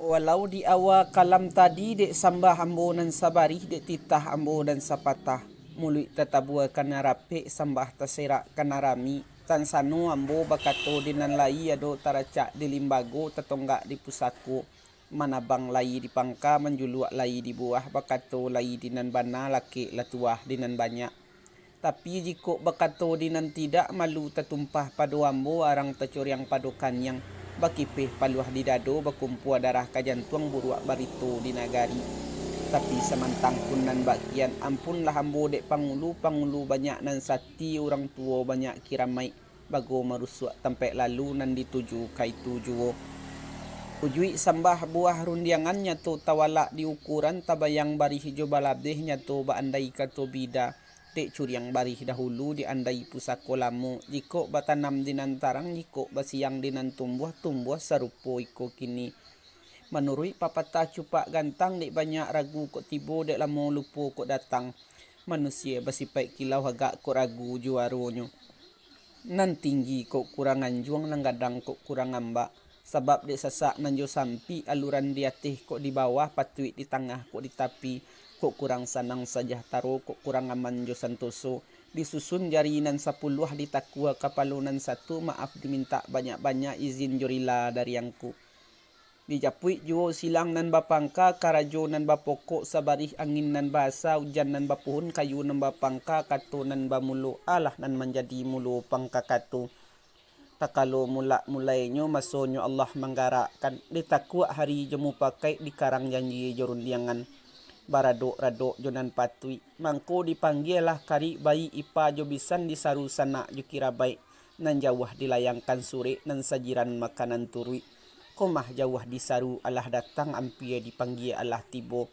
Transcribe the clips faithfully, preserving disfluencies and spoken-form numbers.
Walau di awa kalam tadi, dek sambah ambo nan sabarih, dek titah ambo nan sapatah, muluik tatabua kana rapek, sambah taserak kana rami, tansano ambo bakato di nan lai ado taracak di limbago, tatonggak di pusako, manabang lai di pangka, manjuluak lai di buah, bakato lai di nan bana, lakek lah tuah di nan banyak. Tapi, jikok bakato di nan tidak, malu tatumpah pado ambo, arang tacuriang pado kaniang, bakipeh paluah di dado, bakumpua darah ka jantuang, buruak barito di nagari. Tapi, samantang pun nan bakian, ampunlah ambo dek pangulu, pangulu banyak nan sati, urang tuo banyak kiramaik, bago marusuak tampek lalu, nan dituju ka itu juo. Ujuik sambah buah rundiangan, nyato tawalak di ukuran, tabayang barih jo balabeh, nyato baandai kato bida. Dek curiang barih dahulu diandai pusako lamo, jikok batanam di nan tarang, jikok basiang di nan tumbuah, tumbuah sarupo iko kini. Manuruik papatah cupak gantang, dek banyak ragu kok tibo, dek lamo lupo kok datang. Manusia basipaik kilau, agak kok ragu juaronyo. Nan tinggi kok kurang anjuang, nan gadang kok kurang ambak. Sabab dek sasak nan jo sampik, aluran di ateh kok di bawah, patuik di tangah kok di tapi, kok kurang sanang sajahtaro, kok kurang aman jo santoso. Disusun jari nan sapuluah, ditakua kapalo nan satu, maaf dimintak banyak-banyak, izin jo rila dari angku. Dijapuik juo silang nan bapangka, karajo nan bapokok, sabarih angin nan baasa, ujan nan bapuhun, kayu nan bapangka, kato nan bamulo, alah nan manjadi mulo pangka kato. Takalo mulak mulainyo, masonyo Allah manggarakkan, ditakuak hari jo mupakaik, dikarang janji jo rundiangan, baradok-radok jo nan patuik. Mangko dipanggialah karik, baik ipa jo bisan, disaru sanak jo kirabaik, nan jauah dilayangkan surek, nan sajiran makanan turuik. Komah jauah disaru alah datang, ampia dipanggia alah tibo.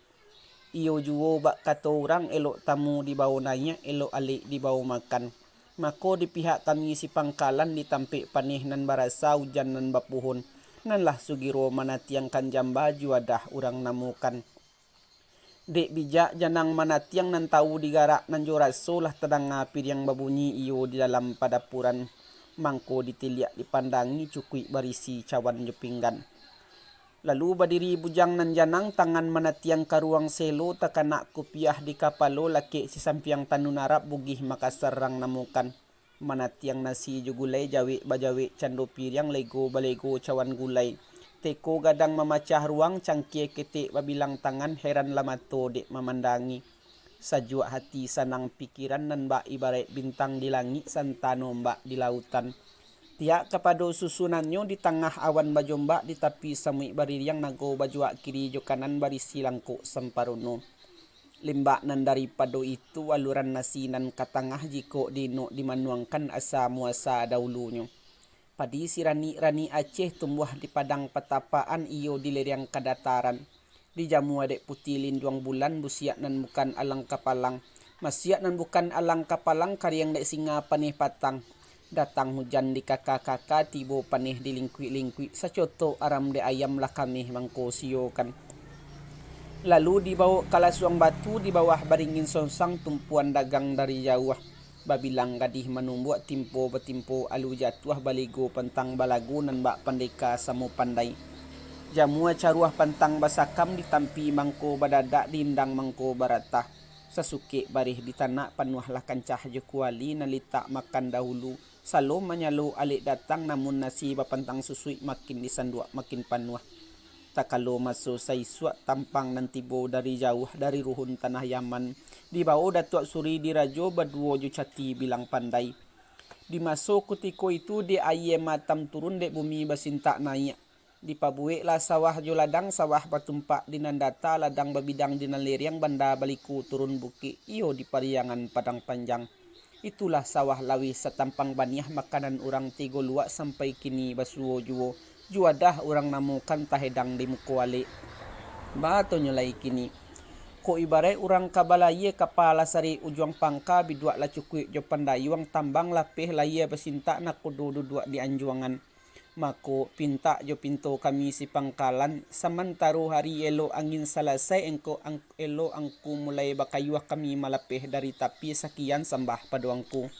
Iyo juo bak kato urang, elok tamu dibao naiak, elok alek dibao makan. Mako di pihak kami sipangkalan, di tampek paneh nan barasa, ujan nan bapuhun, nan lah sugiro manatiangkan jamba, juadah urang namokan. Dek bijak janang manatiang, nan tawu digarak nan jo raso, lah tadanga piriang babunyi iyo di dalam padapuran. Mangko ditiliak dipandangi, cukuik barisi cawan jo pinggan. Lalu badiri bujang nan janang, tangan manatiang ka ruang selo, takanak kupiah di kapalo, lakek sisampiang tanun Arab, Bugih Makassar rang namokan. Manatiang nasi jo gulai, jawek bajawek cando piriang, lego balego cawan gulai. Teko gadang mamacah ruang, cangkie ketek babilang tangan, heran lah mato dek mamandangi. Sajuak hati, sanang pikiran, nan bak ibaraik bintang di langik, santano ombak di lautan. Tiak kapado susunannyo, di tangah awan bajombak, di tapi samuik baririang, nago bajuak kiri jo kanan, barisi langkok samparono. Limbak nan daripado itu, aluran nasi nan ka tangah, jikok diinok dimanuangkan, asa muasa dahulunyo. Padi siranik-ranik Aceh, tumbuah di padang patapakan, iyo di lereng kadataran. Dijamua dek putiah linduang bulan, busiak nan bukan alang kapalang. Masiak nan bukan alang kapalang, kariang dek singa paneh patang. Datang hujan di kaka-kaka, tibo paneh di lingkuik-lingkuik, sacotok aram dek ayam, lah kameh mangko siokan. Lalu dibawok ka Lasuang Batu, di bawah baringin sonsang, tumpuan dagang dari jauah. Babilang gadih manumbuak, timpo batimpo alu jatuah, balego pantang balagu, nan bak pandeka samo pandai. Jamua caruah pantang basakam, ditampi mangko badadak, diindang mangko baratah. Sasukek barih ditanak, panuahlah kancah jo kuali, nan litak makan dahulu. Salom manyalo alek datang, namun nasi bapantang susuik, makin disanduak makin panuah. Takalo maso saisuak, tampang nan tibo dari jauah, dari ruhun tanah Yaman, dibao Datuak Suri Dirajo, baduo jo Cati Bilang Pandai. Di maso kutiko itu, dek aia matam turun, dek bumi basintak naiak. Dipabuweklah sawah jo ladang, sawah batumpak di nan data, ladang babidang di nan leriang, banda baliku turun bukik, iyo di Pariangan Padang Panjang. Itulah sawah laweh satampang baniah, makanan urang tigo luak, sampai kini basuo juo, juadah urang namokan, tahedang di muko alek. Batonyo lai kini, kok ibaraik urang ka balayia, kapa lah sarik ujuang pangka, biduak lah cukuik jo pandayuang, tambang lapeh layia basintak, nakodo duduak di anjuangan. Mako, pintak jo pinto kami sipangkalan, samantaro hari elok angin salasai, engkok ang-, elok angku mulai bakayuah, kami malapeh dari tapi, sakian sambah pado angku.